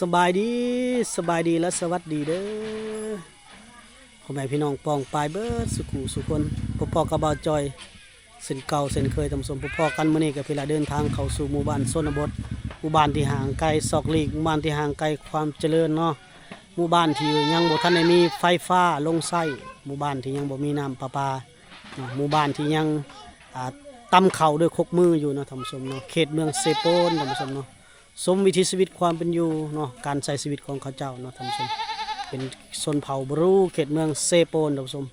ສະບາຍດີ ສະບາຍດີ ແລະ ສະຫວັດດີເດີ ພໍ່ແມ່ພີ່ນ້ອງປ້ອງປາຍເບິດສູ່ຜູ້ສູ່ຄົນ. ພົບພໍ້ກັບບ່າວຈ່ອຍເຊັ່ນເກົ່າເຊັ່ນເຄີຍທ່ານຜູ້ຊົມ. ພົບພໍ້ກັນມື້ນີ້ກໍເປັນລະເດີນທາງເຂົ້າສູ່ໝູ່ບ້ານຊົນນະບົດ, ໝູ່ບ້ານທີ່ຫ່າງໄກສອກຫຼີກ, ໝູ່ບ້ານທີ່ຫ່າງໄກຄວາມຈະເລີນເນາະ, ໝູ່ບ້ານທີ່ຍັງບໍ່ທັນໄດ້ມີໄຟຟ້າລົງໃຊ້, ໝູ່ບ້ານທີ່ຍັງບໍ່ມີນ້ຳປະປາເນາະ, ໝູ່ບ້ານທີ່ຍັງ ອ່າ ຕຳເຂົ້າດ້ວຍຄົກມືຢູ່ເນາະທ່ານຜູ້ຊົມເນາະ, ເຂດເມືອງເຊໂປນທ່ານຜູ້ຊົມເນາະ. ຊົມວິຖີຊີວິດຄວາມເປັນຢູ່ເນາະ, ການໃຊ້ຊີວິດຂອງເຂົາເຈົ້າເນາະທ່ານຜູ້ຊົມ, ເປັນຊົນເຜົ່າບຣູ ເຂດເມືອງເຊໂປນທ່ານຜູ້ຊົມ.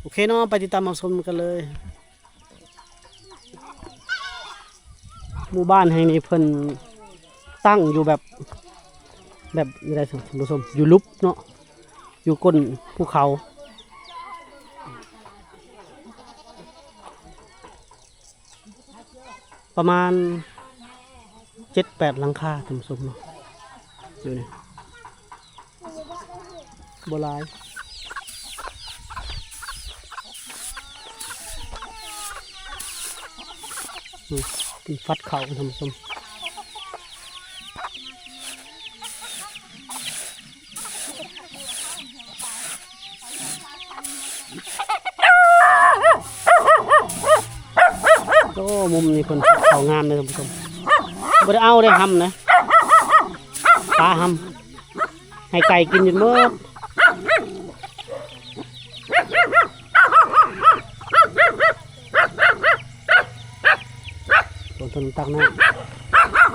ໂອເຄເນາະ, ໄປຕິດຕາມຮັບຊົມກັນເລີຍ. ໝູ່ບ້ານແຫ່ງນີ້ເພິ່ນຕັ້ງຢູ່ແບບ ແບບໃດທ່ານຜູ້ຊົມ, ຢູ່ຫຼຸບເນາະ, ຢູ່ກົ້ນພູເຂົາ. ປະມານເຈັດແປດຫຼັງຄາທ່ານຜູ້ຊົມເນາະ ຢູ່ນີ້ ບໍ່ຫຼາຍ. ອືມ ເປັນຝັກເຂົ້າທ່ານຜູ້ຊົມ. ໂອ້ ມຸມນີ້ເພິ່ນເຂົ້າງາມເດີທ່ານຜູ້ຊົມ, ບໍ່ໄດ້ເອົາເດ້ ຫຳນະ ປາຫຳ ໃຫ້ໄກ່ກິນຈົນໝົດ. ເພິ່ນຕັກນ້ຳ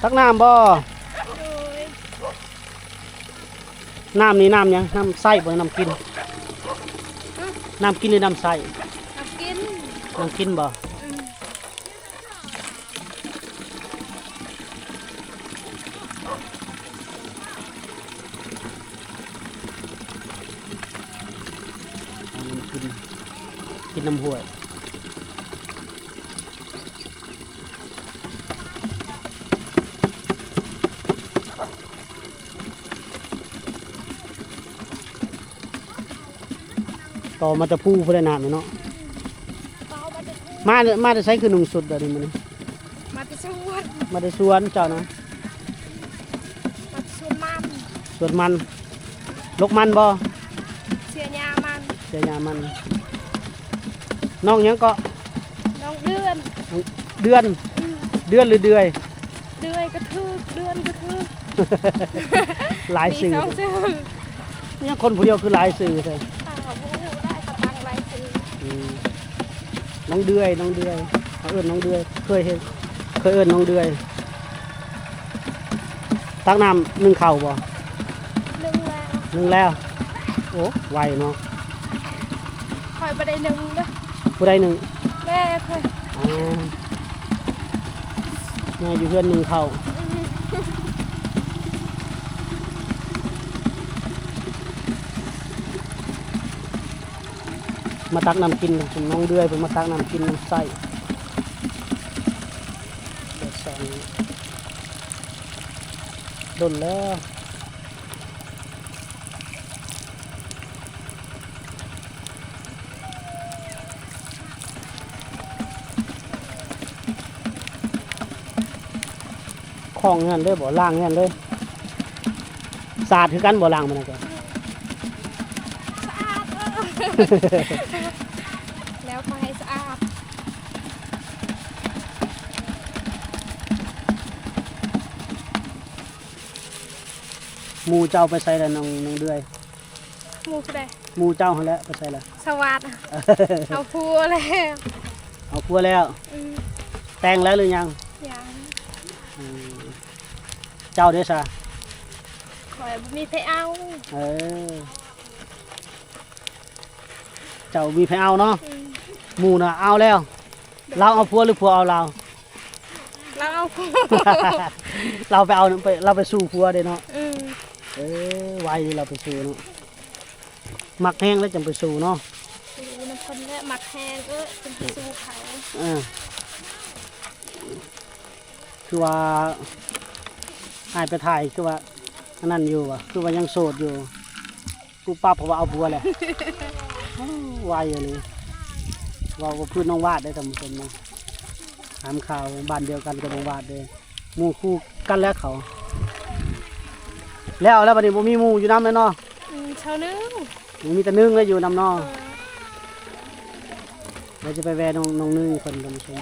ຕັກນ້ຳບໍ່? ໂດຍ. ນ້ຳນີ້ນ້ຳຫຍັງ? ນ້ຳໃຊ້ບໍ່ ນ້ຳກິນ? ຮະ? ນ້ຳກິນ ຫຼື ນ້ຳໃຊ້? ນ້ຳກິນ. ນ້ຳກິນບໍ່? ອືມ. ເອົານ້ຳກິນ ກິນນ້ຳຫ້ວຍ. ຕໍ່ມາແຕ່ພູພຸ້ນແຫຼະນ້ຳນີ້ເນາະ. ມາ ມາແຕ່ໃສຄືນຸ່ງຊຸດແບບນີ້ມື້ນີ້? ມາແຕ່ສວນ. ມາແຕ່ສວນເຈົ້ານະ? ມາແຕ່ສວນມັນ. ສວນມັນ. ລົກມັນບໍ່? ເສຍຫຍ້າມັນ. ເສຍຫຍ້າມັນ. ນ້ອງຫຍັງເກາະ? ນ້ອງເດືອນ. ເດືອນ. ອືມ. ເດືອນ ຫຼື ເດືອຍ? ເດືອຍກໍຖືກ ເດືອນກໍຖືກ. ຫຼາຍຊື່. ມີສອງຊື່. ຍັງຄົນຜູ້ດຽວຄືຫຼາຍຊື່ແທ້? ເອີ ບໍ່ຮູ້ຫຼາຍ ກໍຕັ້ງຫຼາຍຊື່. ອືມ. ນ້ອງເດືອຍ ນ້ອງເດືອຍ ເຂົາເອີ້ນນ້ອງເດືອຍ. ເຄີຍເຫັນ ເຄີຍເອີ້ນນ້ອງເດືອຍ. ຕັກນ້ຳ ໜຶ້ງເຂົ້າບໍ່? ໜຶ້ງແລ້ວ. ໜຶ້ງແລ້ວ. ໂອ້ ໄວເນາະ. ຂ້ອຍບໍ່ໄດ້ໜຶ້ງເດີ້. ຜູ້ໃດໜຶ້ງ? ແມ່ຂ້ອຍ. ອໍ ແມ່ຢູ່ເຮືອນໜຶ້ງເຂົ້າ. ອືມ. ມາຕັກນ້ຳກິນ ນ້ອງເດືອຍເພິ່ນມາຕັກນ້ຳກິນນ້ຳໃຊ້. ດນແລ້ວ ຂອງຫັ້ນເລີຍບໍ່? ລ້າງຫັ້ນເລີຍ. ສະອາດຄືກັນບໍ່? ລ້າງມື້ນັ້ນກໍ ສະອາດ. ເອີ ແລ້ວຂໍໃຫ້ສະອາດ. ໝູ່ເຈົ້າໄປໃສລະ ນ້ອງ ນ້ອງເດືອຍ? ໝູ່ຜູ້ໃດ? ໝູ່ເຈົ້າຫັ້ນແຫຼະ ໄປໃສລະ? ສະຫວັດ. ເອົາຜົວແລ້ວ. ເອົາຜົວແລ້ວ? ອືມ. ແຕ່ງແລ້ວຫຼືຍັງ? ຍັງ. ອືມ. ເຈົ້າເດຊະ? ຂ້ອຍບໍ່ມີໃຜເອົາ. ເອີ. ເຈົ້າມີໃຜເອົາເນາະ? ອືມ. ໝູ່ນະເອົາແລ້ວ. ລາວເອົາຜົວ ຫຼື ຜົວເອົາລາວ? ລາວເອົາຜົວ. ລາວໄປເອົາ ໄປ ລາວໄປສູ່ຜົວເດ້ເນາະ. ອືມ. ເອີ ໄວຢູ່ລາວໄປສູ່ເນາະ. ມັກແຮງແລ້ວຈັ່ງໄປສູ່ເນາະ. ຢູ່ນຳເພິ່ນແຫຼະ ມັກແຮງ ເອີ ຈຶ່ງໄປສູ່ເຂົາ. ເອີ. ຄືວ່າອ້າຍໄປຖ່າຍ ຄືວ່າ ອັນນັ້ນຢູ່ຫວາ ຄືວ່າຍັງໂສດຢູ່ ປຸບປັບເຂົາວ່າເອົາຜົວແລ້ວ ໄວອີ່ຫຼີ. ເວົ້າ ເວົ້າຄືນ້ອງວາດເດ້ທ່ານຜູ້ຊົມເນາະ ຖາມຂ່າວບ້ານດຽວກັນກັບນ້ອງວາດເດ້ ໝູ່ຄູ່ກັນແລ້ວເຂົາ. ແລ້ວ ແລ້ວບັດນີ້ບໍ່ມີໝູ່ຢູ່ນຳແລ້ວເນາະ? ອືມ ເຊົາໜຶ່ງ ມີແຕ່ໜຶ່ງແລ້ວຢູ່ນຳເນາະ. ເອີ ດຽວຈະໄປແວ່ນ້ອງ ນ້ອງໜຶ່ງເພິ່ນທ່ານຜູ້ຊົມ.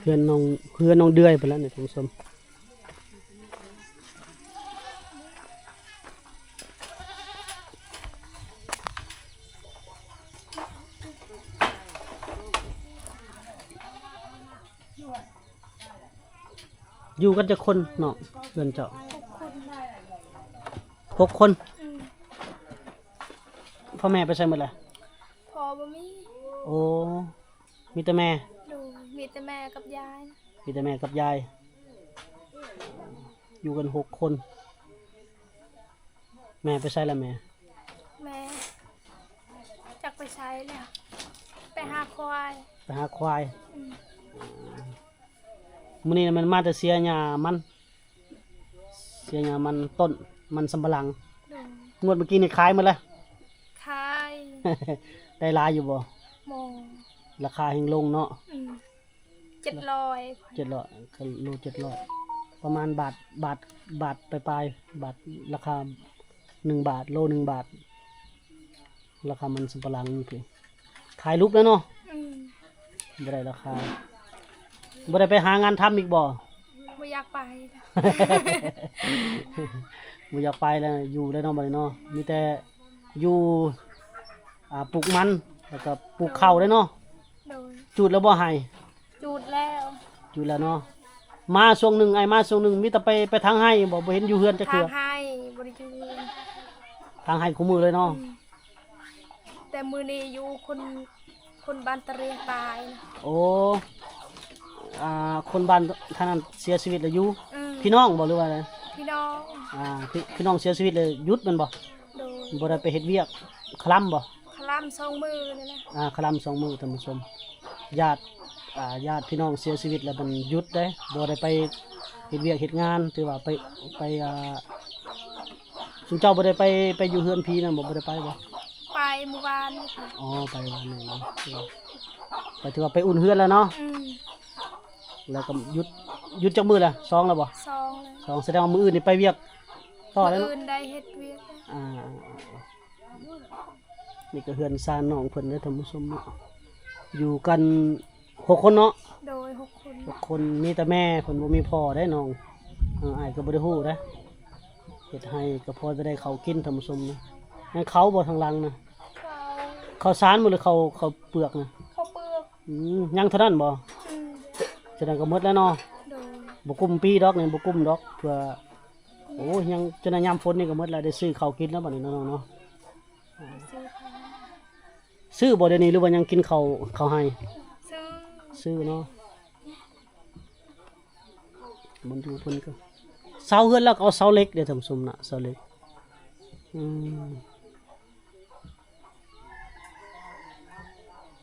ເຮືອນນ້ອງ ເຮືອນນ້ອງເດືອຍພຸ້ນລະນີ້ທ່ານຜູ້ຊົມ. ຢູ່ກັນຈັກຄົນນ້ອງ ເຮືອນເຈົ້າ? ຫົກຄົນ. ຫົກຄົນ? ອືມ. ພໍ່ແມ່ໄປໃສໝົດລະ? ພໍ່ບໍ່ມີ. ໂອ້ ມີແຕ່ແມ່? ໂດຍ ມີແຕ່ແມ່ກັບຍາຍ. ມີແຕ່ແມ່ກັບຍາຍ ຢູ່ກັນຫົກຄົນ. ແມ່ໄປໃສລະແມ່? ແມ່ຈັກໄປໃສແລ້ວ ໄປຫາຄວາຍ. ໄປຫາຄວາຍ. ອືມ. ມື້ນີ້ມັນມາແຕ່ເສຍຫຍ້າມັນ ເສຍຫຍ້າມັນຕົ້ນ ມັນສຳປະຫຼັງ. ໂດຍ. ງວດເມື່ອກີ້ນີ້ຂາຍໝົດແລ້ວ? ຂາຍ. ໄດ້ຫຼາຍຢູ່ບໍ່? ບໍ່. ລາຄາແຮງລົງເນາະ. ອືມ. ເຈັດຮ້ອຍ. ເຈັດຮ້ອຍ ໂລເຈັດຮ້ອຍ ປະມານບາດ ບາດ ບາດປາຍໆ ບາດ ລາຄາໜຶ່ງບາດ ໂລໜຶ່ງບາດ ລາຄາມັນສຳປະຫຼັງນີ້ຄື ຂາຍຫຼຸບແລ້ວເນາະ. ອືມ. ບໍ່ໄດ້ລາຄາ. ບໍ່ໄດ້ໄປຫາງານທຳອີກບໍ່? ບໍ່ຢາກໄປ. ບໍ່ຢາກໄປແລ້ວ ຢູ່ແລ້ວເນາະ ບັດນີ້ເນາະ ມີແຕ່ຢູ່ ອ່າ ປູກມັນ ແລ້ວກໍປູກເຂົ້າເດ້ເນາະ. ໂດຍ. ຈູດແລ້ວບໍ່ໄຮ່? ຈູດແລ້ວ. ຈູດແລ້ວເນາະ. ມາຊ່ວງໜຶ່ງ ອ້າຍມາຊ່ວງໜຶ່ງ ມີແຕ່ໄປ ໄປຖາງໄຮ່ບໍ່? ບໍ່ເຫັນຢູ່ເຮືອນຈັກເທື່ອ. ຖາງໄຮ່ບໍ່ໄດ້ຢູ່ເຮືອນ. ຖາງໄຮ່ຄູ່ມື້ເລີຍເນາະ. ອືມ. ແຕ່ມື້ນີ້ຢູ່ຄົນ ຄົນບ້ານຕະເລຍຕາຍນະ. ໂອ້ ອ່າ ຄົນບ້ານທາງນັ້ນເສຍຊີວິດແລ້ວຢູ່? ອືມ. ພີ່ນ້ອງບໍ່ ຫຼືວ່າໃດ? ພີ່ນ້ອງ. ອ່າ ພີ່ ພີ່ນ້ອງເສຍຊີວິດແລ້ວຢຸດແມ່ນບໍ່? ໂດຍ. ບໍ່ໄດ້ໄປເຮັດວຽກ ຄະລຳບໍ່? ຄະລຳສອງມື້ນີ້ແຫຼະ. ອ່າ ຄະລຳສອງມື້ທ່ານຜູ້ຊົມ. ຍາດ ອ່າ ຍາດພີ່ນ້ອງເສຍຊີວິດແລ້ວມັນຢຸດເດ້ ບໍ່ໄດ້ໄປເຮັດວຽກເຮັດງານ ຖືວ່າໄປ ໄປ ອ່າ ຊຸມເຈົ້າບໍ່ໄດ້ໄປ ໄປຢູ່ເຮືອນຜີນັ້ນບໍ່? ບໍ່ໄດ້ໄປບໍ່? ໄປມື້ວານນີ້. ອໍ ໄປວານນີ້ເນາະ ໄປ ຖືວ່າໄປອຸ່ນເຮືອນແລ້ວເນາະ. ອືມ. ແລ້ວກໍຢຸດ ຢຸດຈັກມື້ລະ? ສອງແລ້ວບໍ່? ສອງແລ້ວ. ສອງ ສະແດງວ່າມື້ອື່ນນີ້ໄປວຽກຕໍ່ແລ້ວເນາະ. ມື້ອື່ນໄດ້ເຮັດວຽກ. ອ່າ ນີ້ກໍເຮືອນຊານນ້ອງເພິ່ນເດີທ່ານຜູ້ຊົມເນາະ ຢູ່ກັນຫົກຄົນເນາະ. ໂດຍ ຫົກຄົນ. ຫົກຄົນ ມີແຕ່ແມ່ເພິ່ນ ບໍ່ມີພໍ່ເດ້ນ້ອງ. ເອີ ອ້າຍກໍບໍ່ໄດ້ຮູ້ເດ້ ເຮັດໄຮ່ກໍພໍຈະໄດ້ເຂົ້າກິນທ່ານຜູ້ຊົມນະ. ແມ່ນເຂົ້າບໍ່ທາງຫຼັງນະ? ເຂົ້າ. ເຂົ້າສານບໍ່ ຫຼືເຂົ້າ ເຂົ້າເປືອກນະ? ເຂົ້າເປືອກ. ອືມ ຍັງເທົ່ານັ້ນບໍ່? ອືມ. ຈະໄດ້ກໍໝົດແລ້ວເນາະ. ໂດຍ. ບໍ່ກຸ້ມປີດອກນີ້ ບໍ່ກຸ້ມດອກ ເພື່ອ ໂອ້ຍ ຍັງຈົນຍາມຝົນນີ້ກໍໝົດແລ້ວ ໄດ້ຊື້ເຂົ້າກິນແລ້ວບັດນີ້ເນາະ ນ້ອງເນາະ. ຊື້ເຂົ້າ ຊື້ບໍ່ດຽວນີ້ ຫຼືວ່າຍັງກິນເຂົ້າ ເຂົ້າໄຮ່? ຊື້ ຊື້ເນາະ. ມັນຢູ່ເພິ່ນກໍເສົາເຮືອນລາວກໍເອົາເສົາເຫຼັກເດ້ທ່ານຜູ້ຊົມນະ ເສົາເຫຼັກ. ອືມ.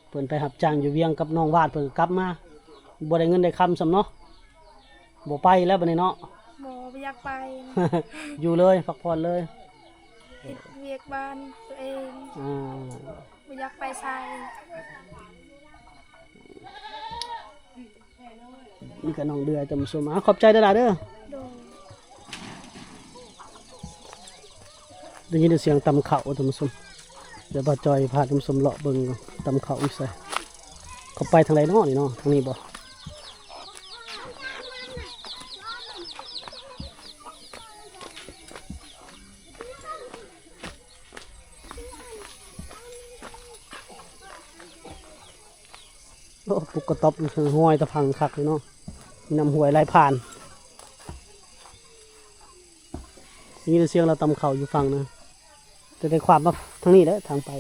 ເພິ່ນໄປຮັບຈ້າງຢູ່ວຽງກັບນ້ອງວາດ ເພິ່ນກໍກັບມາ ບໍ່ໄດ້ເງິນໄດ້ຄຳຊ້ຳເນາະ. ບໍ່ໄປແລ້ວບັດນີ້ເນາະ. ບໍ່ ບໍ່ຢາກໄປ. ຢູ່ເລີຍ ພັກຜ່ອນເລີຍ ເຮັດວຽກບ້ານຕົວເອງ. ອ່າ ບໍ່ຢາກໄປໃສ. ນີ້ກໍນ້ອງເດືອຍ ທ່ານຜູ້ຊົມ. ອ່າ ຂອບໃຈຫຼາຍໆເດີ. ໂດຍ. ໄດ້ຍິນແຕ່ສຽງຕຳເຂົ້າ ທ່ານຜູ້ຊົມ. ດຽວບ່າວຈ່ອຍພາທ່ານຜູ້ຊົມເລາະເບິ່ງຕຳເຂົ້າຢູ່ໃສ. ເຂົາໄປທາງໃດເນາະນີ້ເນາະ? ທາງນີ້ບໍ່? ໂອ້ ປຸກກະຕ໊ອບ ຫ້ວຍຕະພັງຄັກເລີຍເນາະ. ມີນ້ຳຫ້ວຍໄຫຼຜ່ານ. ໄດ້ຍິນແຕ່ສຽງລາວຕຳເຂົ້າຢູ່ຝັ່ງນະ ແຕ່ໄດ້ຄວາມມາທາງນີ້ແຫຼະ ທາງໄປ.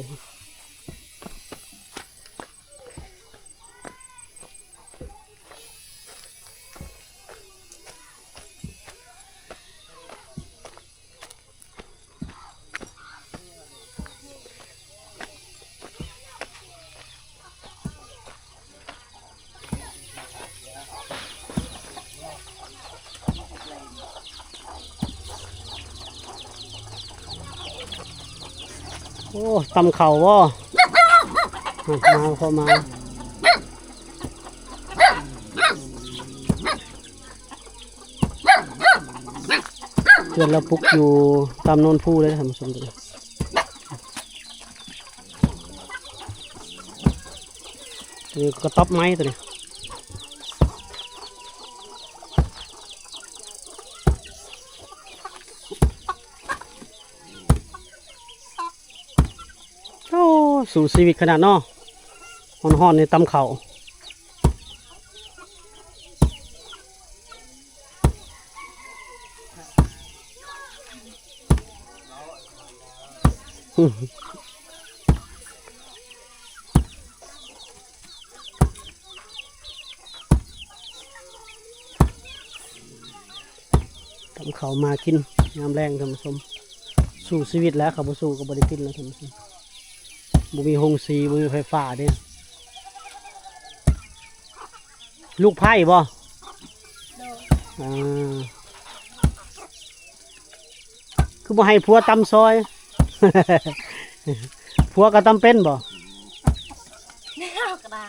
ໂອ້ ຕຳເຂົ້າບໍ່? ມາ ເຂົ້າມາ. ເຮືອນລາວປຸກຢູ່ຕາມໂນນພູເດ້ທ່ານຜູ້ຊົມເດີ. ນີ້ກະຕັອບໄມ້ຕົວນີ້. ໂອ້ ສູ້ຊີວິດຂະໜາດເນາະ. ຮ້ອນໆ ນີ້ຕຳເຂົ້າ. ຕຳເຂົ້າມາກິນຍາມແລງທ່ານຜູ້ຊົມ. ສູ້ຊີວິດແຫຼະ ເຂົາບໍ່ສູ້ກະບໍ່ໄດ້ກິນແຫຼະທ່ານຜູ້ຊົມ. ບໍ່ມີໂຮງສີ ບໍ່ມີໄຟຟ້າເດ້. ລູກໃພ້ບໍ່? ໂດຍ. ອ່າ ຄືບໍ່ໃຫ້ຜົວຕຳຊອຍ? ຜົວກະຕຳເປັນບໍ່? ແນວກະດາ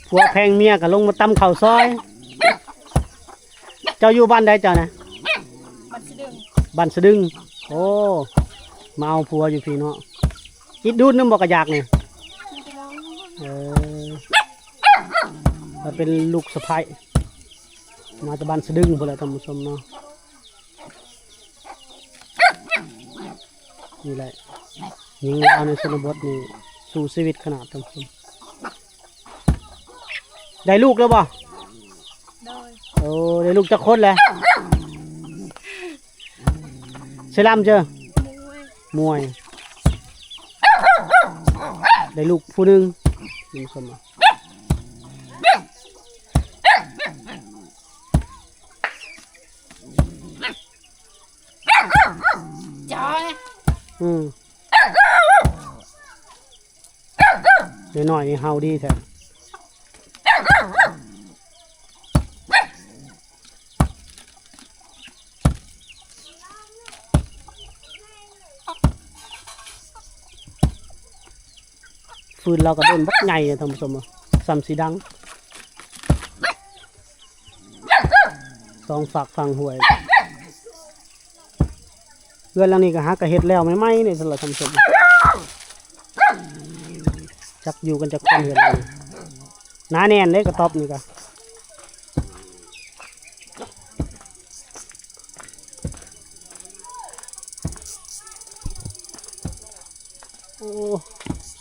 ຜົວແພງເມຍກະລົງມາຕຳເຂົ້າຊອຍ. ເຈົ້າຢູ່ບ້ານໃດເຈົ້ານະ? ບ້ານສະດຶງ. ບ້ານສະດຶງ. ໂອ້ ມາເອົາຜົວຢູ່ພີ້ເນາະ. ອີກດູດໜຶ່ງບໍ່ກະຢາກນີ້? ເອີ ລາວເປັນລູກສະໃພ້ ມາແຕ່ບ້ານສະດຶງພຸ້ນແຫຼະທ່ານຜູ້ຊົມເນາະ. ນີ້ແຫຼະ ຍິງລາວໃນຊົນນະບົດນີ້ສູ້ຊີວິດຂະໜາດທ່ານຜູ້ຊົມ. ໄດ້ລູກແລ້ວບໍ່? ໂດຍ. ໂອ້ ໄດ້ລູກຈັກຄົນແລ້ວ? ເຊລຳເຈີ ມວຍ ມວຍ ໄດ້ລູກຜູ້ໜຶ່ງ. ອືມ ນ້ອຍໆ ນີ້ເຫົ່າດີແທ້. ຟືນລາວກະດົນບັກໃຫຍ່ນະທ່ານຜູ້ຊົມ ສ່ຳຊິດັງ ສອງຟາກຝັ່ງຫ້ວຍ. ເຮືອນຫຼັງນີ້ກະຫາກະເຮັດແລ້ວໃໝ່ໆ ນີ້ຊັ້ນລະທ່ານຜູ້ຊົມ. ຈັກຢູ່ກັນຈັກຄົນເຮືອນຫຼັງນີ້ ໜາແໜ້ນເດ້ກະຕ໊ອບນີ້ກະ. ໂອ້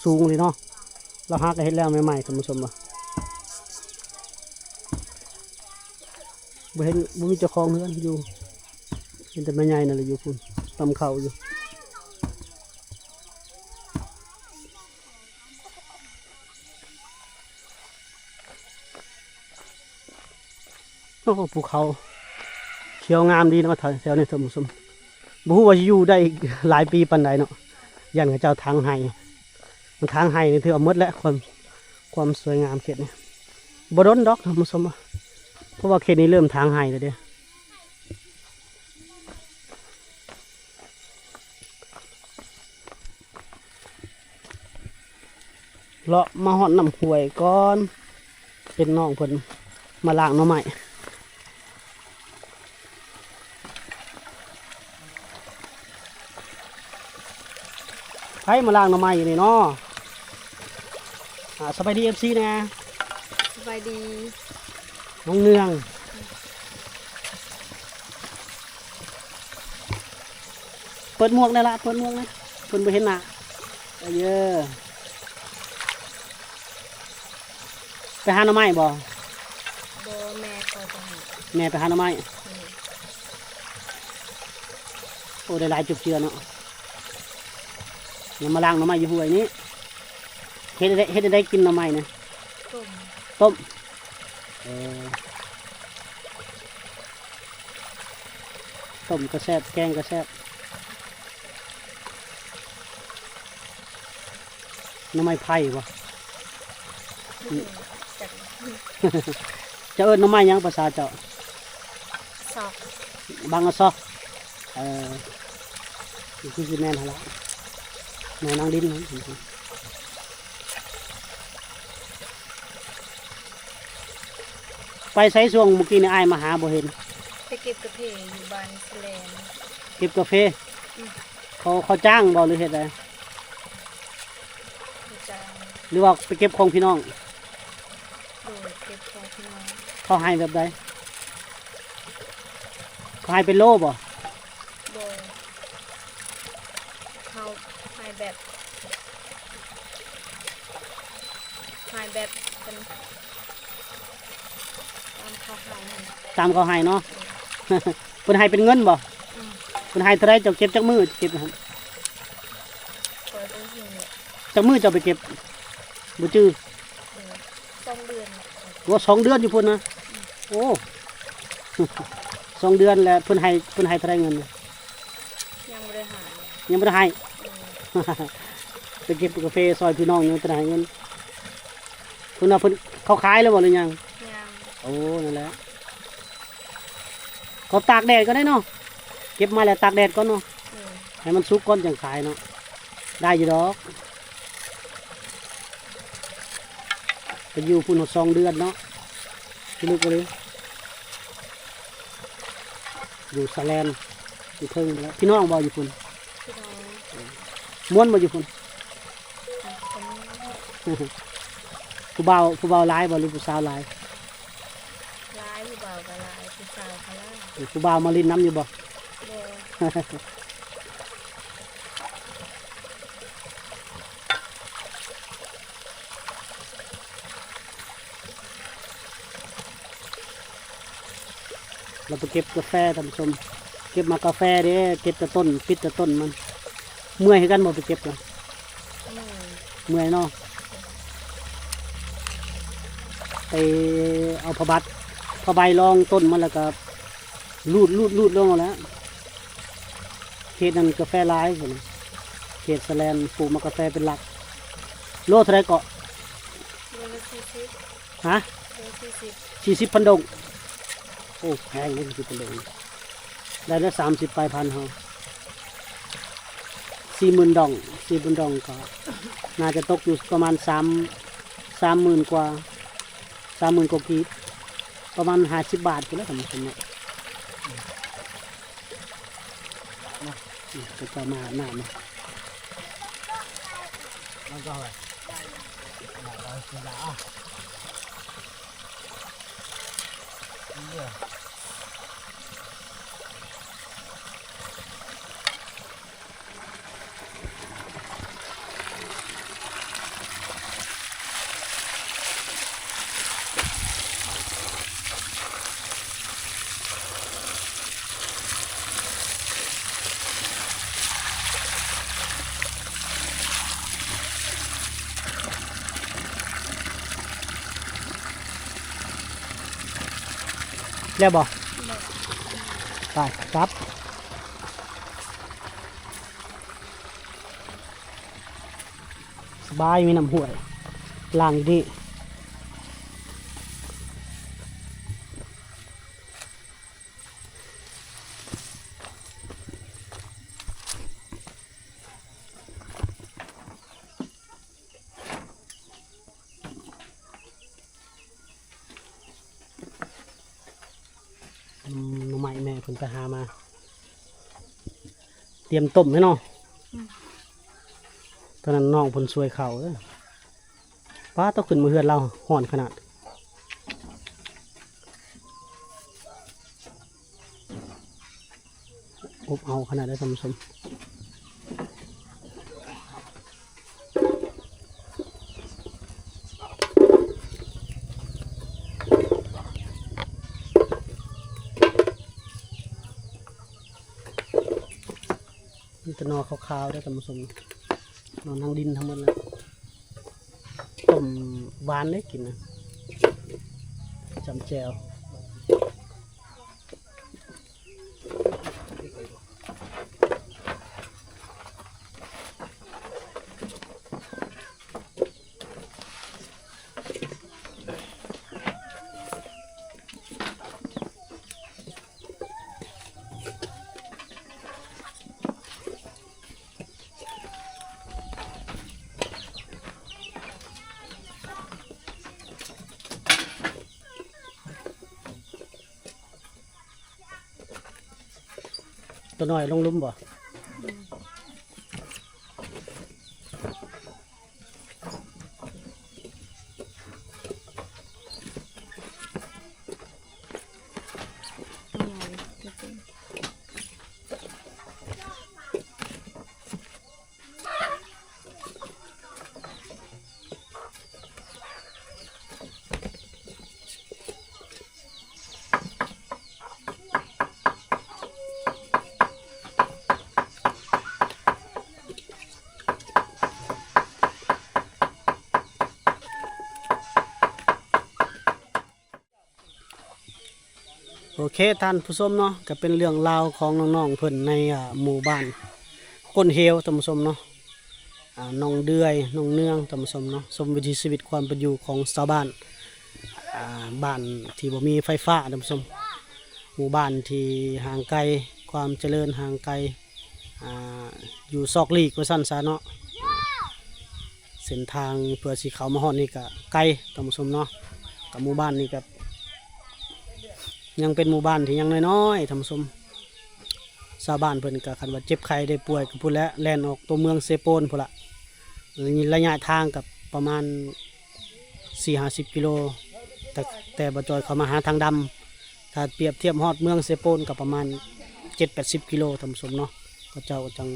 ສູງເລີຍເນາະ. ລາວຫາກະເຮັດແລ້ວໃໝ່ໆ ທ່ານຜູ້ຊົມເອີຍ. ບໍ່ເຫັນ ບໍ່ມີເຈົ້າຂອງເຮືອນຢູ່ ເຫັນແຕ່ແມ່ໃຫຍ່ນັ້ນແຫຼະຢູ່ພຸ້ນ ຕຳເຂົ້າຢູ່. ໂອ້ ພູເຂົາຂຽວງາມດີເນາະ ແຖວນີ້ທ່ານຜູ້ຊົມ. ບໍ່ຮູ້ວ່າຊິຢູ່ໄດ້ອີກຫຼາຍປີປານໃດເນາະ ຢ້ານເຂົາເຈົ້າຖາງໄຮ່. ມັນຖາງໄຮ່ນີ້ຖືວ່າໝົດແລ້ວ ຄວາມ ຄວາມສວຍງາມເຂດນີ້. ບໍ່ດົນດອກທ່ານຜູ້ຊົມ ເພາະວ່າເຂດນີ້ເລີ່ມຖາງໄຮ່ແລ້ວເດ້. ເລາະມາຮອດນ້ຳຫ້ວຍກ່ອນ ເຫັນນ້ອງເພິ່ນມາລ້າງໜໍ່ໄມ້. ໃຜມາລ້າງໜໍ່ໄມ້ຢູ່ນີ້ເນາະ? ອາ ສະບາຍດີ ເອັຟຊີ ແດ່. ສະບາຍດີ ນ້ອງເນືອງ. ເປີດໝວກແດ່ລະ ເປີດໝວກແດ່ ເພິ່ນບໍ່ເຫັນໜ້າ. ເອີ ໄປຫາໜໍ່ໄມ້ບໍ່? ແມ່ໄປຫາໜໍ່ໄມ້. ໂອ້ ໄດ້ຫຼາຍຈຸບເຈື່ອເນາະ. ຍັງມາລ້າງໜໍ່ໄມ້ຢູ່ຫ້ວຍນີ້. ເຮັດໄດ້ ເຮັດໄດ້ກິນໜໍ່ໄມ້ນະ? ຕົ້ມ. ຕົ້ມ. ເອີ ຕົ້ມກໍແຊບ ແກງກໍແຊບ. ໜໍ່ໄມ້ໄຜ່ບໍ່? ອືມ ຈັກ ເຈົ້າເອີ້ນໜໍ່ໄມ້ຫຍັງພາສາເຈົ້າ? ຊອກ ບັງອະຊອກ. ເອີ ຄືຊິແມ່ນຫັ້ນລະ ໜໍ່ນາງດິນຫັ້ນ. ໄປໃສຊ່ວງມື້ກີ້ນີ້ ອ້າຍມາຫາບໍ່ເຫັນ? ໄປເກັບກາເຟຢູ່ບ້ານສະແລນ. ເກັບກາເຟ? ອືມ. ເຂົາ ເຂົາຈ້າງບໍ່ ຫຼືເຮັດໃດ? ເຂົາຈ້າງ. ຫຼືວ່າໄປເກັບຂອງພີ່ນ້ອງ? ໂດຍ ເກັບຂອງພີ່ນ້ອງ. ເຂົາໃຫ້ແບບໃດ? ເຂົາໃຫ້ເປັນໂລບໍ່? ບໍ່ ເຂົາໃຫ້ແບບ ໃຫ້ແບບເປັນ ຕາມເຂົາໃຫ້ຫັ້ນ. ຕາມເຂົາໃຫ້ເນາະ. ເອີ ເພິ່ນໃຫ້ເປັນເງິນບໍ່? ອືມ. ເພິ່ນໃຫ້ເທົ່າໃດ ເຈົ້າເກັບຈັກມື້ ເກັບຫັ້ນ? ຂ້ອຍບໍ່ຮູ້ແຫຼະ. ຈັກມື້ເຈົ້າໄປເກັບ? ບໍ່ຈື່. ເອີ ສອງເດືອນ. ໂອ້ ສອງເດືອນຢູ່ພຸ້ນນະ. ອືມ. ໂອ້ ສອງເດືອນແລ້ວ ເພິ່ນໃຫ້ ເພິ່ນໃຫ້ເທົ່າໃດເງິນ? ຍັງບໍ່ໄດ້ໃຫ້. ຍັງບໍ່ໄດ້ໃຫ້. ເອີ ໄປເກັບກາເຟຊ່ອຍພີ່ນ້ອງ ຍັງບໍ່ໄດ້ໃຫ້ເງິນ. ເພິ່ນວ່າເພິ່ນ ເຂົາຂາຍແລ້ວບໍ່ ຫຼືຍັງ? ຍັງ. ໂອ້ ນັ້ນແຫຼະ ເຂົາຕາກແດດກໍໄດ້ເນາະ. ເກັບມາແລ້ວຕາກແດດກ່ອນເນາະ. ອືມ. ໃຫ້ມັນສຸກກ່ອນຈັ່ງຂາຍເນາະ. ໄດ້ຢູ່ດອກ. ໄປຢູ່ພຸ້ນຮອດສອງເດືອນເນາະ. ພິລຶກອີ່ຫຼີ. ຢູ່ສະແລນ ຢູ່ເທິງພຸ້ນແຫຼະ. ພີ່ນ້ອງບໍ່ຢູ່ພຸ້ນ? ພີ່ນ້ອງ. ມ່ວນບໍ່ຢູ່ພຸ້ນ? ຜູ້ບ່າວ ຜູ້ບ່າວຫຼາຍບໍ່ ຫຼືຜູ້ສາວຫຼາຍ? ຫຼາຍ. ຜູ້ບ່າວກໍຫຼາຍ ຜູ້ສາວກໍຫຼາຍ. ຜູ້ບ່າວມາຫຼິ້ນນຳຢູ່ບໍ່? ບໍ່. ລາວໄປເກັບກາແຟທ່ານຜູ້ຊົມ. ເກັບໝາກກາແຟເດ້ ເກັບແຕ່ຕົ້ນ ປິດແຕ່ຕົ້ນມັນ. ເມື່ອຍຄືກັນບໍ່ໄປເກັບນະ? ເມື່ອຍ. ເມື່ອຍເນາະ. ໄປເອົາຜ້າບັດ ຜ້າໃບລອງຕົ້ນມັນ ແລ້ວກໍລູດ ລູດ ລູດລົງເອົາແຫຼະ. ເຂດນັ້ນກາແຟຫຼາຍ ເຂດສະແລນ ປູກໝາກກາແຟເປັນຫຼັກ. ໂລເທົ່າໃດເກາະ? ໂລລະສີ່ສິບ. ຮະ? ໂລສີ່ສິບ. ສີ່ສິບພັນດົງ. ໂອ້ ແພງເດ້ ສີ່ສິບພັນດົງ. ໄດ້ແລ້ວສາມສິບປາຍພັນເຮົາ. ສີ່ໝື່ນດົງ ສີ່ໝື່ນດົງກໍໜ້າຈະຕົກຢູ່ປະມານສາມ ສາມໝື່ນກວ່າ ສາມໝື່ນກວ່າກີບ ປະມານຫ້າສິບບາດພຸ້ນແຫຼະທ່ານຜູ້ຊົມເນາະ. ອືມ ເຂົາເຈົ້າມາອາບນ້ຳ. ແລ້ວບໍ່? ໄປ ກັບ. ສະບາຍ ມີນ້ຳຫ້ວຍລ້າງຢູ່ນີ້. ອືມ ໜໍ່ໄມ້ແມ່ເພິ່ນໄປຫາມາ ຕຽມຕົ້ມແລ້ວເນາະ. ອືມ ຕອນນັ້ນນ້ອງເພິ່ນຊ່ວຍເຂົ້າເດີ. ປ້າ ຕ້ອງຂຶ້ນມາເຮືອນລາວ ຮ້ອນຂະໜາດ. ອົບເອົາຂະໜາດໃດທ່ານຜູ້ຊົມ. ໜໍ່ຂາວໆເດີທ່ານຜູ້ຊົມ, ໜໍ່ນາງດິນທັງໝົດລະ. ຕົ້ມຫວານເດ້ກິນນະ, ຈ້ຳແຈ່ວ. ຕົວນ້ອຍລົງຫຼຸມບໍ່? ໂອເຄທ່ານຜູ້ຊົມເນາະ, ກໍເປັນເລື່ອງລາວຂອງນ້ອງໆເພິ່ນໃນ ອ່າ ໝູ່ບ້ານກົ້ນເຫວທ່ານຜູ້ຊົມເນາະ. ອ່າ ໜອງເດືອຍ ໜອງເນືອງ ທ່ານຜູ້ຊົມເນາະ, ຊົມວິຖີຊີວິດຄວາມເປັນຢູ່ຂອງຊາວບ້ານ ອ່າ ບ້ານທີ່ບໍ່ມີໄຟຟ້າ ທ່ານຜູ້ຊົມ, ໝູ່ບ້ານທີ່ຫ່າງໄກຄວາມຈະເລີນ ຫ່າງໄກ ອ່າ ຢູ່ຊອກຫຼີກວ່າຊັ້ນຊະເນາະ. ເສັ້ນທາງເພື່ອຊິເຂົ້າມາຮອດນີ້ກະໄກທ່ານຜູ້ຊົມເນາະ, ກັບໝູ່ບ້ານນີ້ກະຍັງເປັນໝູ່ບ້ານທີ່ຍັງນ້ອຍໆ ທ່ານຜູ້ຊົມ. ຊາວບ້ານເພິ່ນກະຄັນວ່າເຈັບໄຂ້ໄດ້ປ່ວຍກະພຸ້ນແຫຼະ ແລ່ນອອກຕົວເມືອງເຊໂປນພຸ້ນລະ, ໄລຍະທາງກະປະມານສີ່ຫ້າສິບກິໂລ, ແຕ່ ແຕ່ບໍ່ຈອຍເຂົ້າມາຫາທາງດຳ ຖ້າປຽບທຽບຮອດເມືອງເຊໂປນກໍປະມານເຈັດແປດສິບກິໂລທ່ານຜູ້ຊົມເນາະ, ເຂົາເຈົ້າຈັ່ງ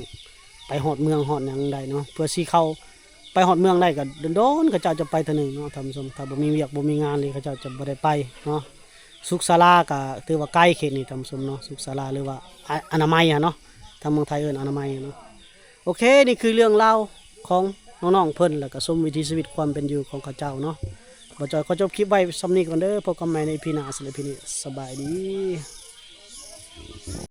ໄປຮອດເມືອງຮອດຫຍັງໄດ້ເນາະ. ເພື່ອຊິເຂົ້າໄປຮອດເມືອງໄດ້ກໍດົນໆ ເຂົາເຈົ້າຈະໄປເທື່ອໜຶ່ງເນາະທ່ານຜູ້ຊົມ, ຖ້າບໍ່ມີວຽກບໍ່ມີງານນີ້ເຂົາເຈົ້າຈະບໍ່ໄດ້ໄປເນາະ. ສຸກສາລາກໍຖືວ່າໄກເຂດນີ້ທ່ານຜູ້ຊົມເນາະ, ສຸກສາລາ ຫຼືວ່າ ອະ ອະນາໄມຫັ້ນເນາະ, ທາງເມືອງໄທເອີ້ນອະນາໄມເນາະ. ໂອເຄ ນີ້ຄືເລື່ອງລາວຂອງນ້ອງໆເພິ່ນ ແລ້ວກໍຊົມວິຖີຊີວິດຄວາມເປັນຢູ່ຂອງເຂົາເຈົ້າເນາະ. ບ່າວຈອຍຂໍຈົບຄລິບໄວ້ສ່ຳນີ້ກ່ອນເດີ, ພົບກັນໃໝ່ໃນອີພີໜ້າ. ສຳລັບອີພີນີ້ ສະບາຍດີ.